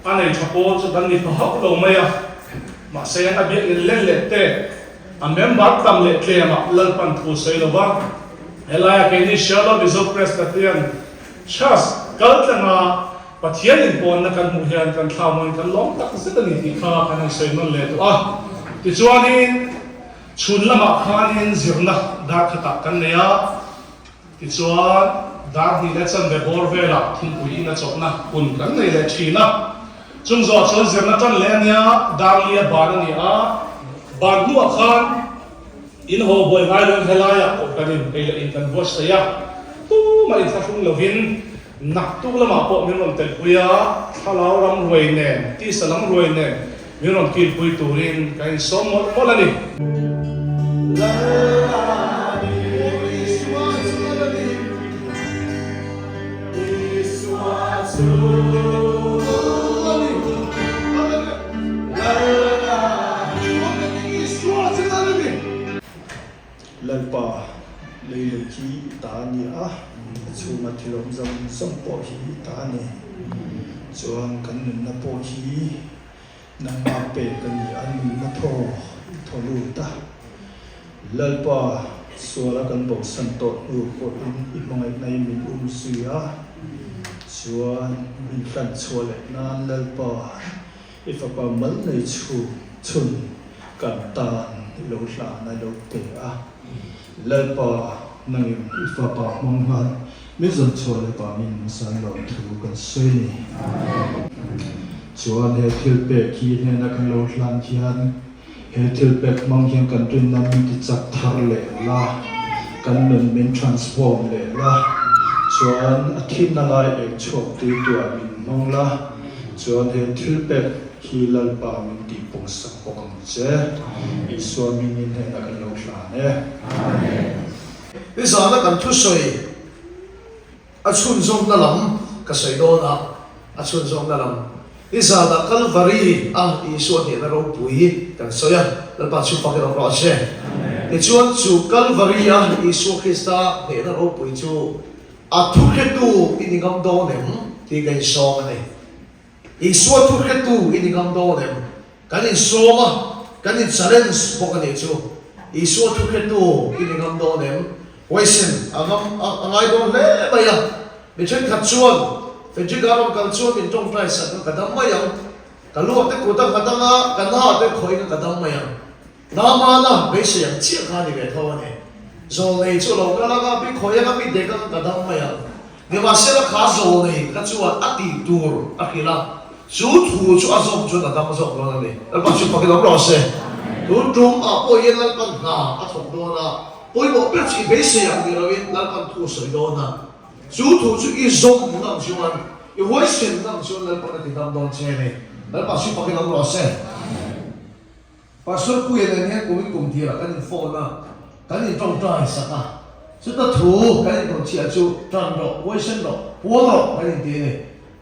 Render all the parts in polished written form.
A nei tha pawl chu kan ni pha hauh lo mai a, mahse a biakinn len leh tek, a member tam leh tlemah Lalpan thu sawi lo va. Helaia keini Shalom Mizo Presbyterian Church kal tlanga Pathian inpawnna kan hmuh hian kan thlaumawiin kan lawm tak zet a ni tih kha kan han sawi nawn leh tawh a. Tichuanin chhun lamah khanin zirna dar khatah kan nei a. Tichuan, dar hnih leh chanve bawr velah thingpui in a chawpna hun kan nei leh thin a. Chung zawh chuan zirna tan leh a nia, dar li a ban a ni a. Ban hnuah khan in haw buai ngai loin helaiah pawh kan in ei leh in kan buatsaih a. Tumah inthlahrung lovin naktuk lamah pawh min rawn telpui a, thlarau ram ruai nen, tisa lam ruai nen min rawn kilpui turin ka insawm mawlh mawlh a ni. Lalpa, leilung hi i ta a ni a, a chhunga thil awm zawng zawng pawh hi i ta a ni. Chuan kan nunna pawh hi nangmah pek a ni a, nunna thaw i thaw lut a. Lalpa, suala kan bosan tawh hnu pawhin i hmangaihna i min um zui a, chuan min hlan chhuah leh nan Lalpa, I fapa mal nei chhung chhun kan tan i lo hlan a, i lo pe a. Lalpa, nangin i fapa hmang nghal min zawn chhuah leh vangin zan lo thu kan sawi ni. Chuan he thil pek hi hnena kan lo hlan hian he thil pek hmang hian kan rinna min ti chak thar leh la, kan nun min transform leh la, chuan a thimna lai eng chhuak tui tuah min hmang la. Chuan he thil pek hi Lalpa min tih pawng sak bawk ang che. Isua mingin hnenah kan lo hlan e. Amen. Nizana kan thusawi a chhunzawmna lam ka sawi dawn a, a chhunzawmna lam. Nizana Kalvari a Isua hnehna ropui kan sawi a, Lalpa chu fak in awm rawh se. Tichuan chu Kalvari a Isua Krista hnehna ropui chu A thuhretu i ni ngam dawn em? tih ka insawm a ni. Isua thuhretu i ni ngam dawn em? Kan insawm a, kan in challenge bawk a nih chu. Isua thuhretu i ni ngam dawn em? Huaisen a ngam a ngai dawn hle mai a. Mi thenkhat chuan, Frederick-a rawn kal chuan min tawngtai sak a, ka dam mai ang. Ka luak te kut a nghat anga, ka na te khawih anga ka dam mai ang. Namana beisei ang chiah kha a ni ve tho a ni. Zawlnei chu a lo kal anga, mi khawi anga mi dek anga ka dam mai ang. Nimahsela kha zawlnei kha chuan a tih tur a hrilh a, chu thu chu a zawm chuan a dam zawk dawn a ni. Lalpa chu fakin awm rawh se. Tun tum ah pawh hian Lalpan hna a thawk dawn a, pawimawh ber chu i beisei ang ni loin Lalpan thu a sawi dawn a. Chu thu chu i zawm nang chuan, i huaisen nang chuan Lalpan a ti dam dawn che a ni. Lalpa chu fakin awm rawh se. Pastor Puia nen hian kum in kum tirah kan in phone a, kan in tawngtai sak a, chuta thu kan in rawn chhiah chu tan rawh, huaisen rawh, puang rawh kan in ti a ni.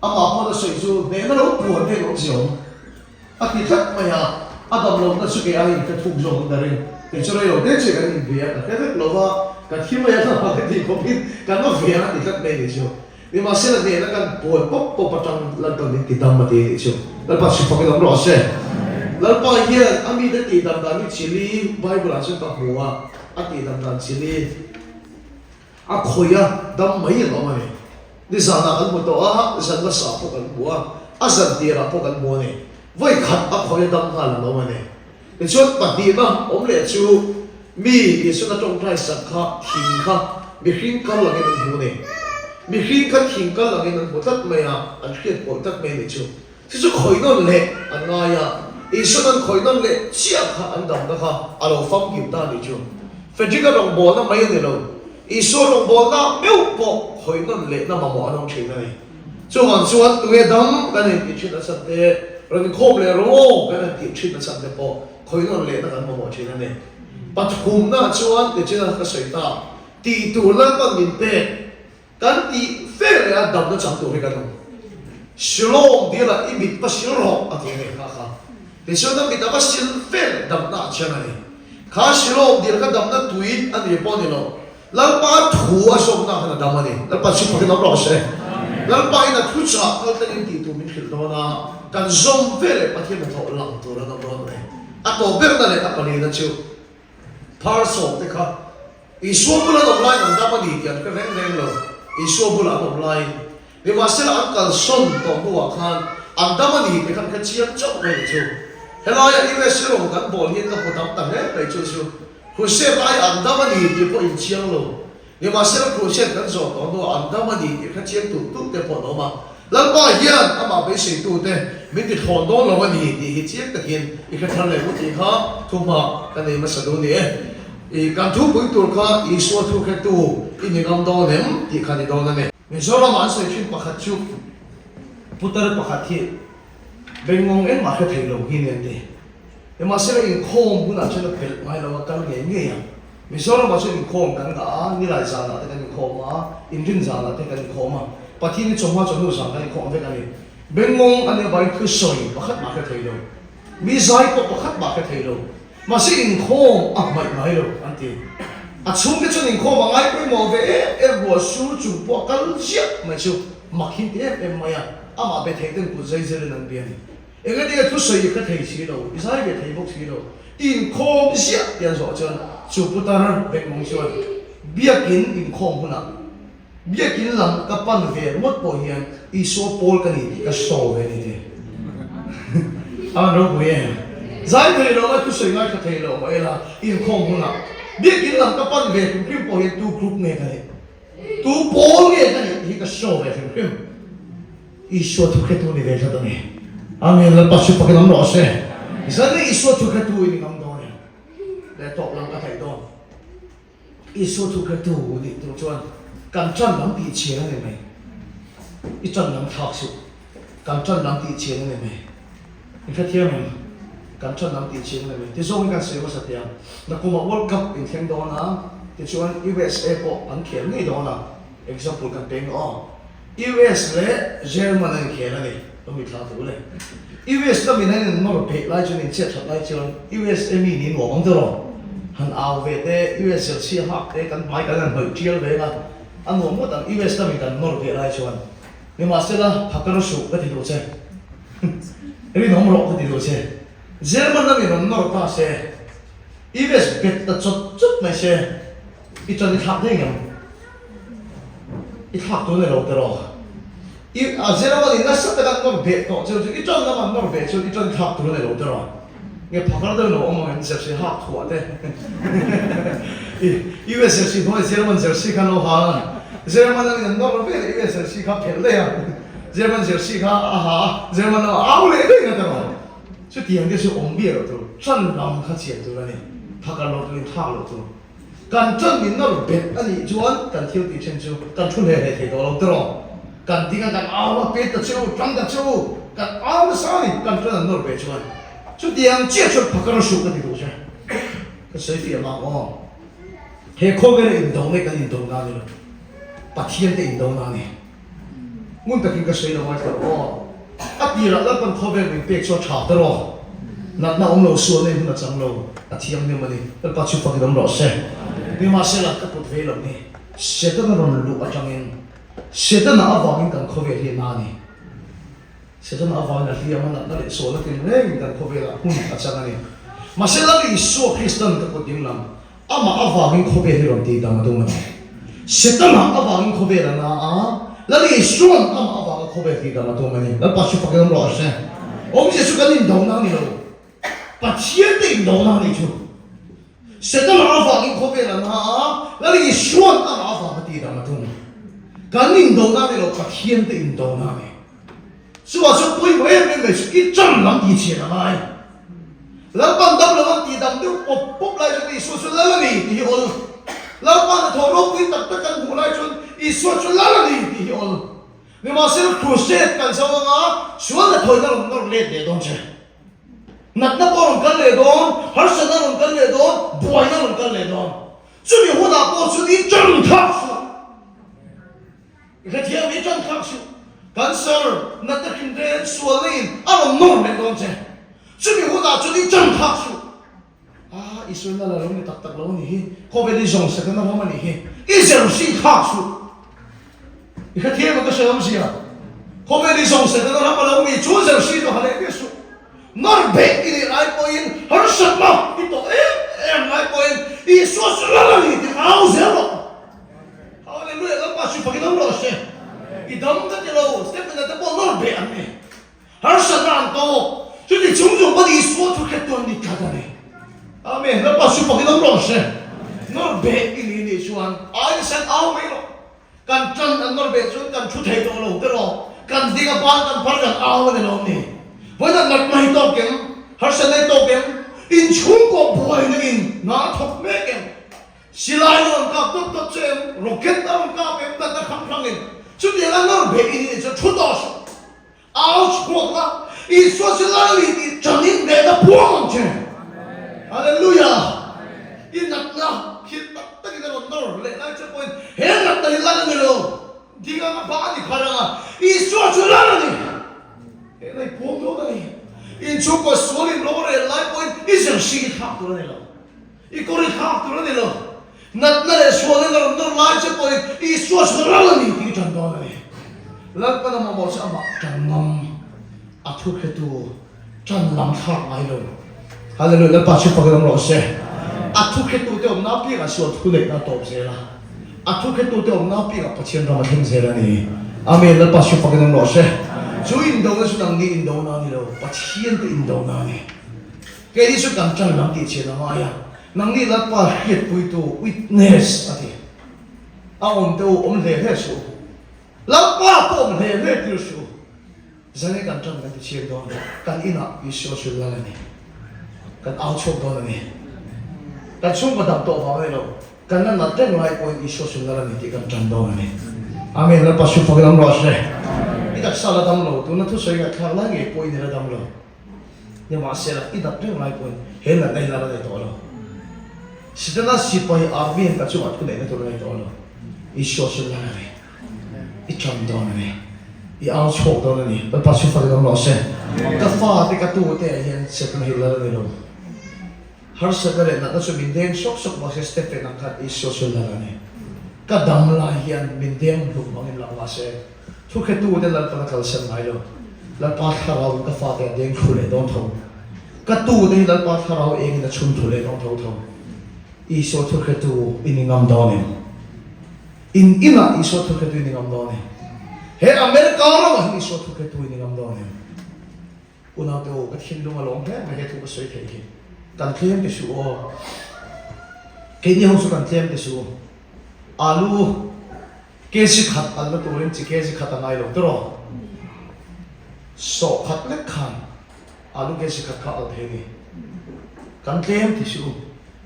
Amah pawn a sawi chu hnehna lo puan te in awm zia awm a ti tlat mai a, a dam lohna chu kei aiin ka thuk zawk ang ka ring. Kei chu rei lo te chiah kan in ve a, ka hre vek lo va, ka thi mai a hlauh ka tih khawpin kan va ve ang a ti tlat mai a nih chu. Nimahsela hnehna kan puan pawp pawp atang Lalpan min ti dam a ti a nih chu. Lalpa chhip fakin awm rawh se. Lalpa hian a mite tih dam dan hi chili Bible ah chuan ka hmu a, a tih dam dan chili a khawih a dam mai ang awm a ni. Nizanah kan hmu tawh a, zan hmasa pawh kan hmu a, a zan tirah pawh kan hmu a ni. Vawi khat a khawih a dam nghal ang awm a ni. Tichuan pahnihna awm leh chu mi Isuan a tawngtai sak kha thing kha mihring kal angin an hmu a ni. Mihring kha thing kal angin an hmu tlat mai a, an hriat pawlh tlat mai a nih chu. Chu chu khawih nawn leh an ngai a, Isuan an khawih nawn leh chiah kha an damna kha a lo famkim ta a nih chu. Frederick-a rawngbawlna mai a ni lo, Isua rawngbawlna meuh pawh khawih nawn lehna mamawh an awm thin a ni. Chuvang chuan tunge dam kan intih thin a chhan te, rawn inkhawm leh rawh aw kan han tih thin a chhan te pawh khawi nawn lehna kan mamawh thin a ni. Pathumna chuan tichina ka sawi ta, tih tur Lalpan min pek kan tih fe leh a damna chang tur hi kan awm. Shillong bialah i mit va sil rawh a ti a ni kha kha. Tichuan a mit a va sil fe leh damna a chiang a ni. Kha Shillong dil kha damna tui a ni pawh a ni lo. Lalpa thu a zawmna khan a dam a ni. Lalpa chu fakin awm rawh se. Lalpa in a thu chah kal tlangin tih tur min hrilh dawn a. Kan zawm ve leh Pathian hnathawh lang tur an awm dawn mai. A tawp berna leh a palina chu phar sawm te kha Isua bula an awm laiin an dam a ni tih an hre reng reng lo. Isua bula an awm laiin nimahsela an kalsawn tawh hnuah khan an dam a ni tih khan hre chiang chauh mai ang chu. Helaia US rawng kan bawl hian ka hmu tam ta hle mai chu chu Crusade laia an dam a ni tih pawh inchiang lo. Nimahsela Crusade kan zawh tawh hnuah an dam a ni tih hre chiang tulh tulh te pawh an awm a. Lalpa hian amah beiseitute min ti thlawn dawn lo a ni tih hi chiang takin i hre thar leh u tih kha thuhma ka nei hmasa duh ni e. I kan thupui tur kha Isua thu hretu i ni ngam dawn em tih kha ni dawn a ni. Mizoramah an sawi thin pakhat chu putar pakhat hi bengngawng engmah hre thei lo hi nen ti. Nimahsela inkhawm hunah chuan a pelh ngai lo a kal ngei ngei ang. Mizoramah chuan inkhawm kan ngah a, nilai zanah te kan inkhawm a, inrin zanah te kan inkhawm a, Pathian hi chawhma chawhnu zan kan inkhawm vek a ni. Bengngawng a nih avangin thu sawi pakhat mah hre thei lo, mi zai pawh pakhat mah hre thei lo, mahse inkhawm a hmaih ngai lo an ti. A chhungte chuan inkhawm a ngai pawimawh ve em em ruah sur chung pawh a kal ziah mai chu mak hin ti em em mai a, amah be thei ten kut zai zelin an bia a ni. Engati thu sawi i hre thei si lo, i zai ve thei bawk si lo, i inkhawm ziah tih an zawh chuan chu putar Bengmawng chuan Biakin inkhawm hunah Biakin lam ka pan ve ringawt pawh hian Isua pawl ka ni tih ka show ve ni tih a rawn ropui em? Zai thei lo a, thusawi ngaithla thei lo mah ila inkhawm hunah Biakin lam ka pan ve hrim hrim pawh hian tu group nge ka nih, tu pawl nge ka nih tih hi ka show ve hrim hrim. Isua thu hretu ni ve tlat a ni. Amen Lalpa chu pakin awm rawh se. Zan hi Isua thu hretu i ni ngam dawn em? Leh tawp lam ka theih dawn. Isua thu hretu nih tur chuan kan ṭan lam tih chian a ni mai. I ṭan lam thlak suh. Kan ṭan lam tih chian a ni mai. I hrethiam em? Kan ṭan lam tih chian a ni mai. Tizawngin kan sawi hmasa teh ang. Nakumah World Cup inthleng dawn a, tichuan USA pawh an khel ngei dawn a. Example kan peng aw. US leh German an inkhel a ni, ka mithla thu le. US lamin an in nawr peih lai chuan, inchhiat that lai chuan USA mi nih nuam ang tiraw? Han au ve te, US jersey a hak te, kan hmai kan han hnawih tial ve anga, a nuam ngawt ang US lamin kan nawr peih lai chuan. Nimahsela, phakar suh ka ti duh che. Rinawm rawh ka ti duh che. German lamin rawn nawr ta se, US bet ta chawt chawt mai se, I ṭan i thlak daih ngem? I thlak tur ni lo tiraw? I a zirama ni nasa taka an nawr beh tawh cheu chu i ṭan lama an nawr beh chuan i ṭan i thlak tur ni lo tiraw? Nge phakar deuh lo awm ang em jersey hak thuah te i US jersey hnuai German jersey kha an lo ha a, German angin an nawr ve leh US jersey kha a phelh daih a, German jersey kha a ha a, German lamah a au leh daih nga tiraw? Chutiang te chu awm biah loh tur, ṭan lam kha chian tur a ni, phakar lo turin thlak loh tur. Kan ṭan min nawr bet a nih chuan kan thil tih ṭhen chu kan thu hle hle thei tawh lo tiraw? Kan ding a, kan au a, pet ta che u, ṭang ta che u, kan au nasa a ni, kan ṭan an nawr ve chuan chutiang chiah chuan phakar a hruh ka ti duh che. Ka sawi fiah mang aw. He khawvela indo nge kan indo na ni lo, Pathian te indo na a ni. Ngun takin ka sawi lo ngai tawh aw. A tirah Lalpan khawvel min pek chu a tha tawh. Natna awm lo sual nei hun a chang lo, a thianghlim a ni. Lalpa chu fakin awm rawh se. Nimahsela ka kut vei lo ni. Setana rawn luh atangin Setana avangin kan khawvel hi a na a ni. Setana avangin a hliam a, natna leh sualna tinrengin kan khawvelah hmun a chang a ni. Mahse Lal Isua Kristan ka kut dinglam Amah avangin khawvel hi rawn tih dang a tum a ni. Setana avangin khawvel a na a, Lal Isua'n amah avanga khawvel tih dang a tum a ni. Lalpa chu fakin awm rawh se. Awmzia chu kan indona a ni lo. Pathian te indona a nih chu. Setana avangin khawvel a na a, Lal Isua'n amah avanga tih dang a tum. Kan indona a ni lo, Pathian te indona a ni. Chuvah chuan pawimawh em em mai chu i ṭan lam tih chhiat a ngai. Lalpan dam lo an tih dam deuh pawp pawp lai chuan Isua chu lal a ni tih hi awl. Lalpan a thaw ropui tak tak kan hmuh lai chuan Isua chu lal a ni tih hi awl. Nimahsela crusade kan zo anga sual na thawina rawn nawr let leh dawn che. Natna pawh rawn kal leh dawn, harsatna rawn kal leh dawn, buaina rawn kal leh dawn. Chumi hunah pawh chuan i ṭan thlak suh. I hrethiam i ṭan thlak suh. Cancer, natna hrim reng sualna in a rawn nawr leh dawn che. Chumi hunah chuan i ṭan thlak suh. Ah, i sualna la lo ni tak tak lo a nih hi. Khawvel i zawng Setana ram a nih hi. I zir si thlak suh. I hrethiam ang ka hre awmzia. Khawvel i zawng Setana ram a lo mi chu zirsi chu ha leh miah suh. Nawr beh i nih lai pawhin harsatna i tawh em em lai pawhin Isua chu lal a ni tih au zel rawh. Hallelujah Lalpa hri fakin awm rawh se. I dam ka ti lo, Stephen-a te pawh nawr beh an ni. Harsatna an tawk. Chuti chung chung pawn Isua thu hret tu an ni tlat a ni. Amen. Lalpa hri fakin awm rawh se. Nawr beh i nih nih chuan ai nasa in au mai rawh. Kan tan an nawr beh chuan kan thu thei tawh lo te rawh. Kan ding a ban kan phar kan au a ni lo ni. Vawiin natna hi tawk em? Harsatna hi tawk em? Inchhungkaw buaina in hna a thawk mek em? Silai a rawn kap dawt dawt che em? Rocket a rawn kap em? Natna hrang hrang in chutiang a nawr beh in nih chuan thu tawh suh. Au chhuak la, Isua chu lal i tih changin hnehna puang ang che. Hallelujah! I natna thil tak takin a rawn nawr leh lai che pawhin he natna hi lal a ni lo. Ding anga hma a ni phar anga Isua chu lal a ni. He lei puang dawn a ni. Inchhungkaw sual in rorel lai pawhin i zirsi i thlak tur a ni lo. I kawr i thlak tur a ni lo. Natna leh sualin a rawn nawr lai che pawhin Isua chu ral a ni tih i ṭan dawn a ni. Lalpan a mamawh chu amah ṭan ngam, a thu hretu ṭan lam thlak ngai lo. Hallelujah, Lalpa chu fakin awm rawh se. A thu hretute awmna apiangah sual thu neihna a tawp zel a, a thu hretute awmna apiangah Pathian ram a thleng zel a ni. Amen, Lalpa chu fakin awm rawh se. Chu indona chu nangni indona a ni lo, Pathian te indona a ni. Keini chu kan ṭan lam tih chian a ngai a, nangni Lalpa hriatpuitu, witness, a ti. A awm te u, awm hle hle suh u. Lalpa pawh awm hle hle tir suh u. Zane kan ṭan kan ti chiang dawn, kan inah Isua chu lal a ni. Kan au chhuak dawn a ni. Kan chhungkaw dam tawh vang a ni lo, kan la nat reng lai pawhin Isua chu lal a ni tih kan ṭan dawn a ni. Amen, Lalpa chu fakin awm rawh se. I taksa la dam lo, tuna thusawi ngaihthlak lai ngei pawhin i la dam lo. Nimahsela, i nat reng lai pawhin he natna hi lal a nei tawh lo. Setana sipai army hian ka chungah thu neihna tur a nei tawh lo. Isua chu lal a ni. I ṭan dawn a ni. I au chhuak dawn a ni. Lalpa chu fakin awm rawh se. Ka fate, ka tute ah hian Setana hi lal a ni lo. Harsatna leh natna chu min deng sawk sawk mahse Stephen ang khan Isua chu lal a ni. Ka dam lai hian min deng hlum angin lang mahse, Thukhetute Lalpan a kalsan ngai lo. Lalpa thlarau in ka fate a deng thlu leh dawn tho. Ka tute hi Lalpa thlarau engin a chhun thlu leh dawn tho tho. Isua thukhetu i ni ngam dawn em? In inah Isua thukhetu i ni ngam dawn em? He America ramah hian Isua thukhetu i ni ngam dawn em? Unaute u, ka thinlung a lawm hle mai he thu ka sawi theih hi. Kan tlem ti suh aw. Keini ho chu kan tlem ti suh u. Alu kg khat alna turin chi kg khat a ngai lo tiraw? Sawh khat lek khan alu kg khat kha al thei ni. Kan tlem ti suh u.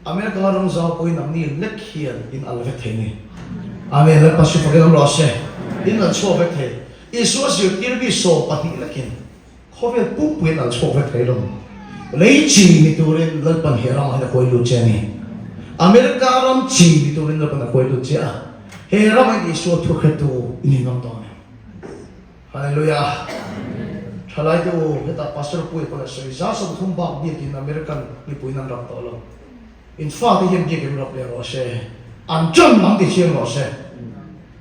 America ram zau pawhin nangni lek hian in al vek thei ni. Amen. Lalpa chu fakin awm rawh se. In al chhuak vek thei. Isua zirtir mi 12 lekin khawvel pumpuiin al chhuak vek thei lo. Lei chi ni turin Lalpan he ramah hian a kawi lut che a ni. America ram chi ni turin Lalpan a kawi lut che a. He ramah hian Isua thu hretu i ni ngam dawn em? Hallelujah! Thalai te u, hetah Pastor Puia pawn a sawi, 30 bak biakin American mipuiin an rap tawh lo. In fate hian biakin rap leh rawh se, an ṭan lam ti thiang rawh se.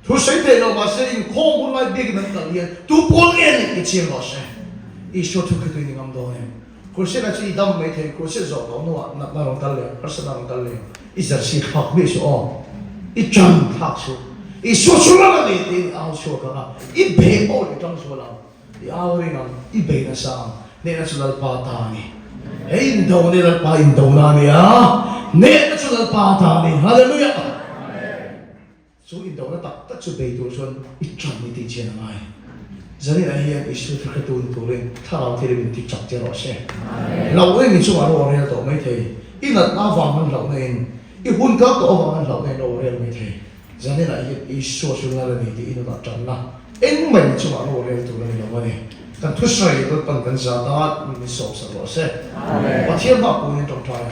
Thu sawi theih loh mahse inkhawm hun lai biakin an kal hian tu pawl nge nih ti chiang rawh se. Isua thu khi tui ni ngam dawn em? Crusade-ah chu i dam mai thei, crusade zawh tawh hnuah natna rawn kal leh, harsatna rawn kal leh, i jersey thlak miah suh aw, i ṭan thlak suh. Isua chu ram a ni tiin i au chhuak ang a, i bei pawh i ṭang zual ang, i au ring ang, i bei nasa ang, hnehna chu Lalpa ta a ni. He indo ni Lalpa indona a ni a, hnehna chu Lalpa ta a ni. Hallelujah! Chu indona tak tak chu bei tur chuan i ṭan i tih chian a ngai. Zaninah hian Isua thu hretu ni turin thlarau thil min ti chak che rawh se. Hlauh in i chungah ro a rel tawh mai thei. I natna avang an hlauhna in, i hun kal tawh avang an hlauhna in ro a rel mai thei. Zaninah hian Isua chu lal a ni tih i nunah ṭan la, engmah in i chungah ro a rel tur a ni lo a ni. Kan thusawi Lalpan kan zat a, min sawmsak rawh se. Pathian hma puiin ṭawngṭai a.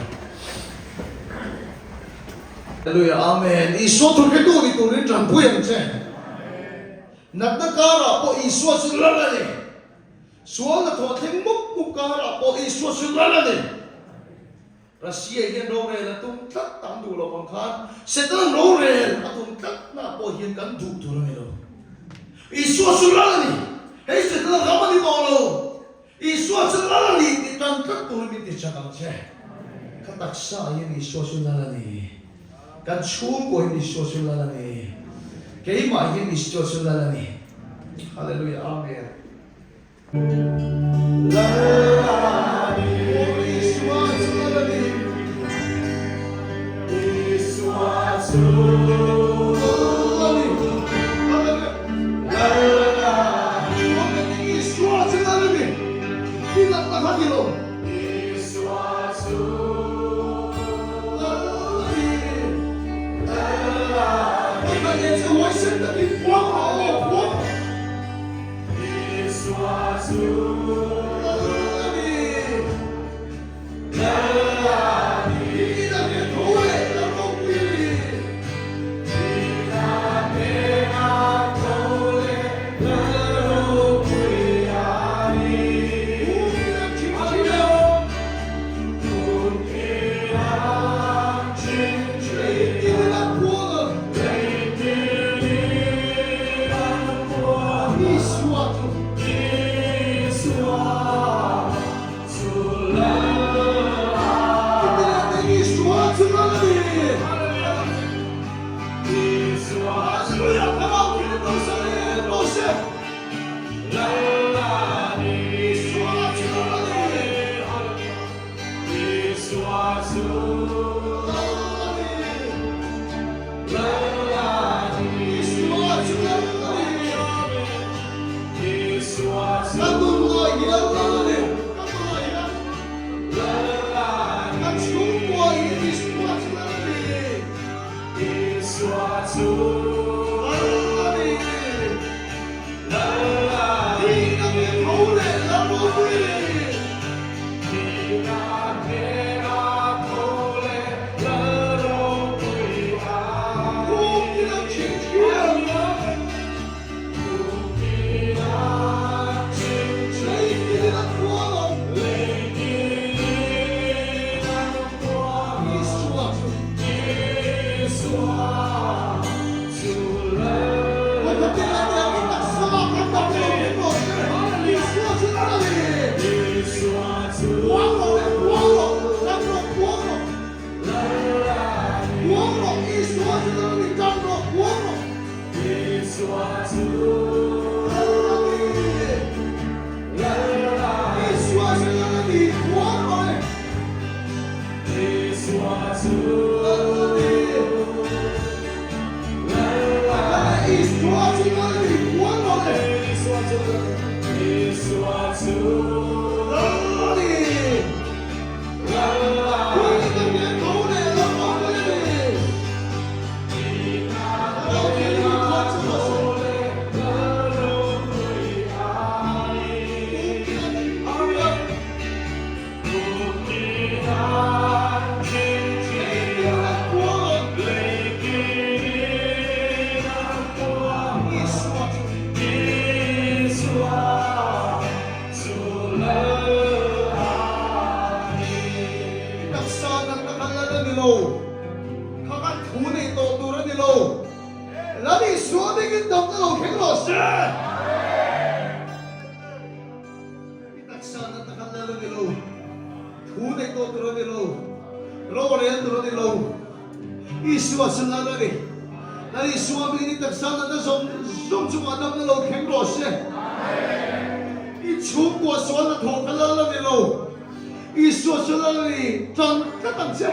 Hallelujah Amen Isua thu hretu ni turin tanpui ang che. Natna karah pawh Isua chu lal a ni. Sualna thawh thleng mup mup karah pawh Isua chu lal a ni. Russia hian rorel a tum tlat tam duh lo vang khan Satan rorel a tum tlat na pawh hian kan duh tur a ni lo. Isua chu lal a ni. Hei sak ang che. Ka taksa hian Isua chu lal a ni. Kan chhungkaw hian Isua chu lal a ni. Keimah hian Isua chu lal a ni. Hallelujah Amen. Lal a ni. Aw Isua chu lal a ni. Isua chu lal a ni. Hallelujah. Lal a ni. Chuan kan eng Isua chu lal a ni. I natna kha ni lo. Isua chu lal a ni. Lal a ni. Ka hneh chu huaisen takin puang rawh aw puang. Isua chu lal a ni. Lal a ni. Ina hneh tho leh lal ropui a ni. Ina hnehna tho leh lal ropui a ni. Kum ina thin thin e. Kum ina thin thin. Lei tin a puang a. Lei tin a puang a. Isua chu. Isua chu lal a. Kitila te Isua chu lal a ni. Isua Hallelujah Thlarau thil bo sa le bo se. Lal a ni. Isua chu lal a ni. Isua chu lal a ni. Lal a ni. Isua chu lal a ni. Isua chu Ka tunlai hian lal a ni. Ka tunlai hian lal a ni. Ka chhungkua hian Isua chu lal a ni. Isua chu lal a ni. Lal a ni. Thihna ve tho leh lal ropui a ni. Thihna hnena tho leh lal ropui a ni. Kum tina chhing thiam. Kum tina chhing thiam. Lei tina khuang. Lei tina khuang. Isua chu. Isua chu lal. I taksa na tak an lal a ni lo, thu neih tawh tur a ni lo, rorel tur a ni lo. Isua chu lal a ni. Lal Isua hmingin i taksa natna zawng zawng chungah damna lo thleng rawh se. I chhungkua sual hnathawh kha lal a ni lo. Isua chu lal a ni. Tan tlat ang che.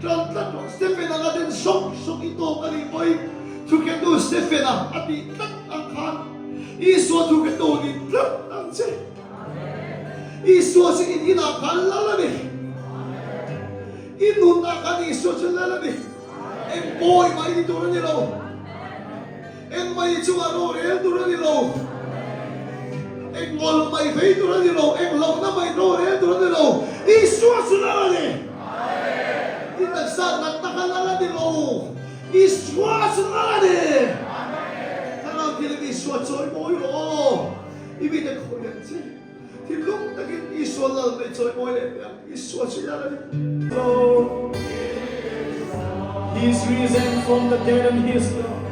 Tan tlat rawh. Stephen anga den sawk sawk i tawk a nih pawhin thukhettu Stephen-a a tih tlat ang khan Isua thukhettu ni tlat ang che. Isua chu in inah khan lal a ni. I nunah khan Isua chu lal a ni. Eng pawi mai ni tur a ni lo. Eng mai chungah rorel tur a ni lo. Eng ngawlh mai vei tur a ni lo. Eng hlauhna mai rorel tur a ni lo. Isua chu lal a ni. I taksa natna kha lal a ni lo. Isua chu lal a ni. Thlarau thilin Isua chawi mawi rawh aw. I mite khawi ang che. Thinlung takin Isua lal mai chawi mawi leh teh ang. Isua chu lal a ni. He is risen from the dead and he is Lord.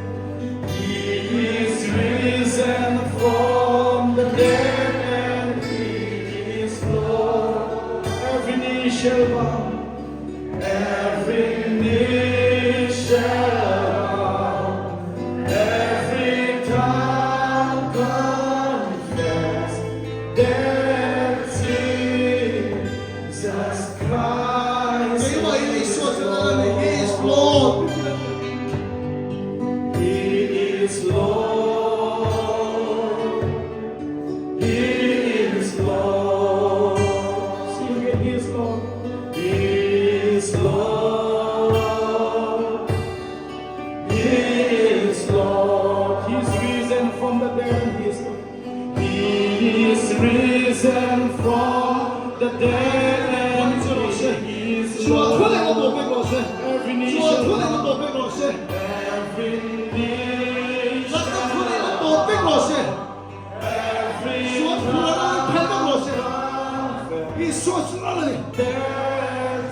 He is risen from the dead and he is Lord. He is risen from the dead and he is Lord. Every knee shall bow, every nation, every tongue confess that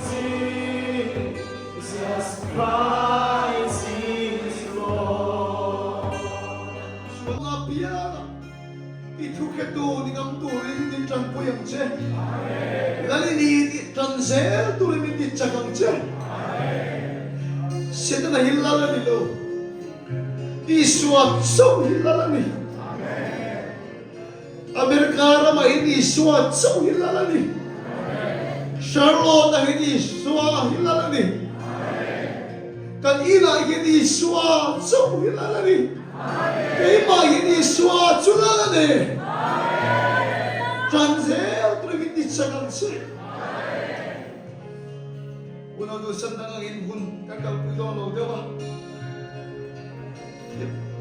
Jesus Christ is Lord. I thukhetu ni ngam turin min tanpui ang che. Lal i ni tih tan zel turin min ti chak ang che. Setana hi lal a ni lo. Isua chauh hi lal a ni. America ramah hian Isua chauh hi lal a ni. Charlotte-ah hian Isua hi lal a ni. Kan inah hian Isua chauh hi lal a ni. Keimah hian Isua chu lal a ni. Tan zel turin i chak ang che. Unau duhsan dang angin hun kan kalpui dawn lo deuh a.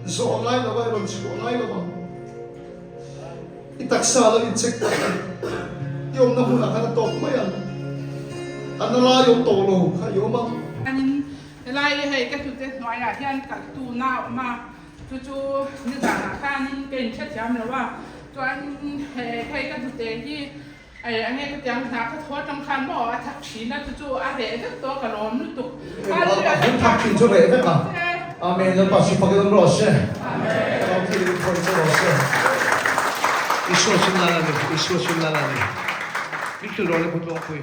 Zawh ngai lo a, i rawn chhuah ngai lo ang. I taksa lo incheck tak ang. I awmna hmunah khan a tawp mai ang. A na lai awm tawh lo kha i awm ang. Helai hei ka hnute hnuaiah hian kalh tuna a awm a, chu chu nizanah khanin ka inhrethiam lo a, chuan hei ka hnute hi eng nge ka tiang hna ka thaw atang khan maw a thak thin a, chu chu a reh vek tawh a ka lawm lutuk. A hun thak thin chu reh vek a, Amen Lalpa si fak in awm rawh se, ka lo thil in khawi che rawh se. Isua chhun lal a ni, Isua chhun lal a ni. Min hrilh rawh le Phutlawngpui.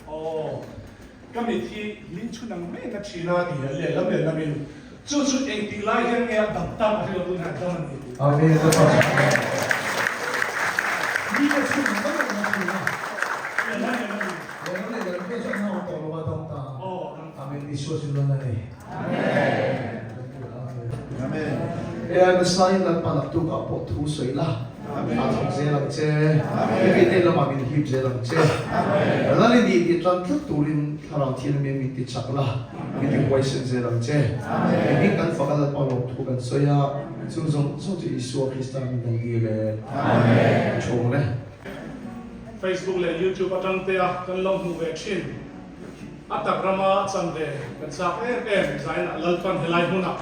Aw, ka mit hi min chhun ang mai na thin a ti a, lehlam lehlamin chu chu engtik lai hian nge a dam tak a hrelo tunah a dam a ni tih. Amen Lalpa chu amen. Mi te chhun ang mai na thin a. Lehlam lehlamin. Lehlam lehlamin pawh chu an awm tawh lo a dam ta. Aw, a dam ta. Amen Isua chu lal a ni. Amen. Amen. Messiah Lalpa naktukah pawh thu sawi la, a thawk zel ang che. Hemi te lamah min hip zel ang che. Lal i nih tih tan tlat turin Thlarau Thianghlim min ti chak la, min ti huaisen zel ang che. Mihring kan fak a Lalpa lawm thu kan sawi a, chu zawng zawng chu Isua Krista min kan dil e. Amen. Chhawng le. Facebook leh YouTube atang te a kan lo hmuh ve thin. A tak rama chan ve kan chak em em zainah Lalpan helai hmunah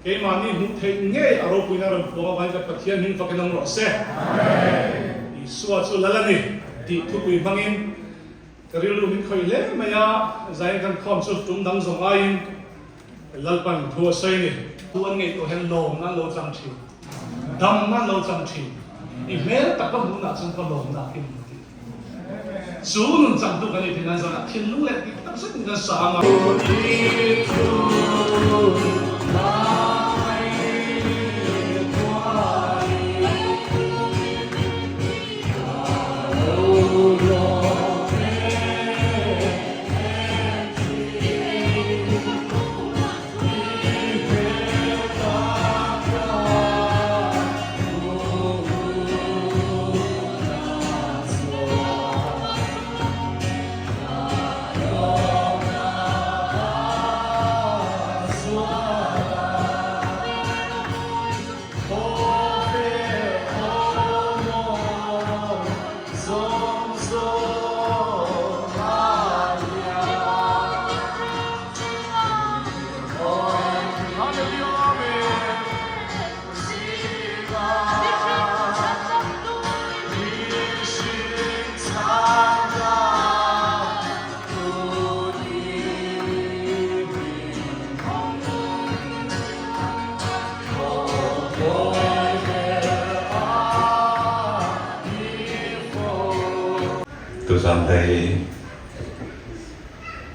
keimahni hmuh theih ngei a ropuina rawn phuang avangin ka Pathian hming fakin awm rawh se. Isua chu lal a ni tih thupui hmangin ka rilru min khawih hle mai a, zain kan khawm chu tum dang zawng aiin Lalpan thu a sawi ni. Thu an ngeih tawh hian lawmna an lo chang thin, damna an lo chang thin. I hmel tak ka hmuhnah chuan ka lawmna a kim ang tih. Chu nun changtu kan nih theih nan zanah thinlung leh dik tak zetin kan sa ang a. Tuzan lei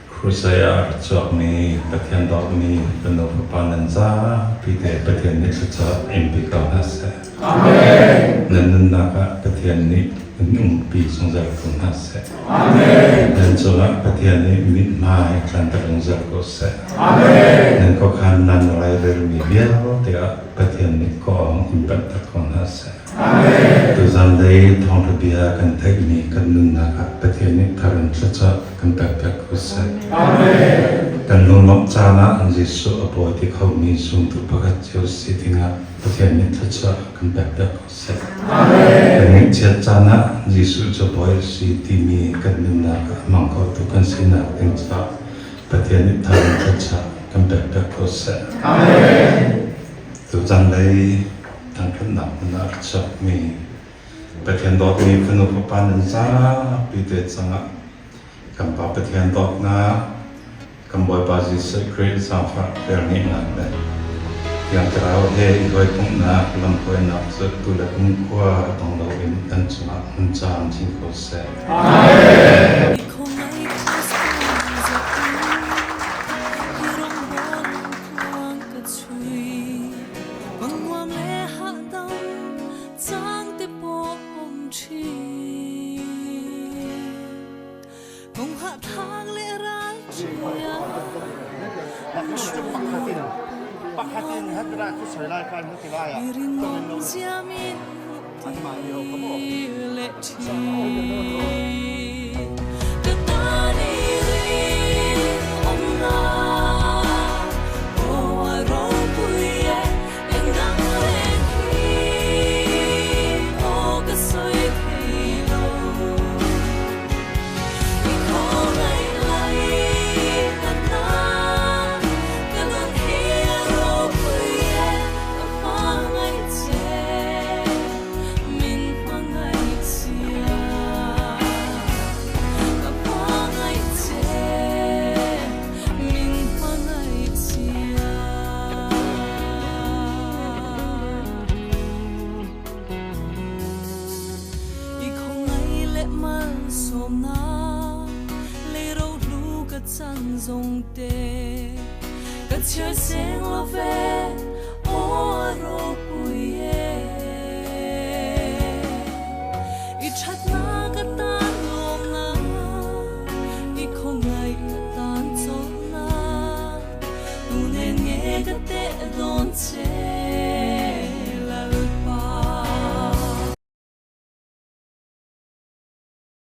Crusade ah a ra chuakmi Pathian dawtmi fanu fapa nan zapi te Pathian nih thluachuah in pe ko hna seh. Nan nunnak ah Pathian nih in umpi zungzal ko hna seh. Nan cungah Pathian nih mithmai tlanter zungzal ko seh. Nan khuakhan nan rairelmi vialte ah Pathian nih kawng in panhter ko hna seh. Tuzanlei thawngtha bia kan theihmi kan nunnak ah Pathian nih thar in thluachuah kan pekpiak ko seh. Kan lunglawmh caan ah Jesuh a bawi ti khomi zumtu pakhat cio si dingah Pathian nih thluachuah kan pekpiak ko seh. Kan ngaihchiat caan ah Jesuh cu bawi a si timi kan nunnak ah a hmang khotu kan sinak ding caah Pathian nih thar in thluachuah kan pekpiak ko seh. Tuchan lei thangṭhatnak hmun ah a chuakmi Pathian dawtmi fanu fapa nan zapi te cangah kan Pa Pathian dawtnak, kan Bawipa Jesuh Khrih zaangfah velngeihnak le Thiang Thlarau he i hawikomhnak lamhruainak cu tu le kumkhua dong loin kan cungah hmun camcin ko seh. Amen. Ka te don che.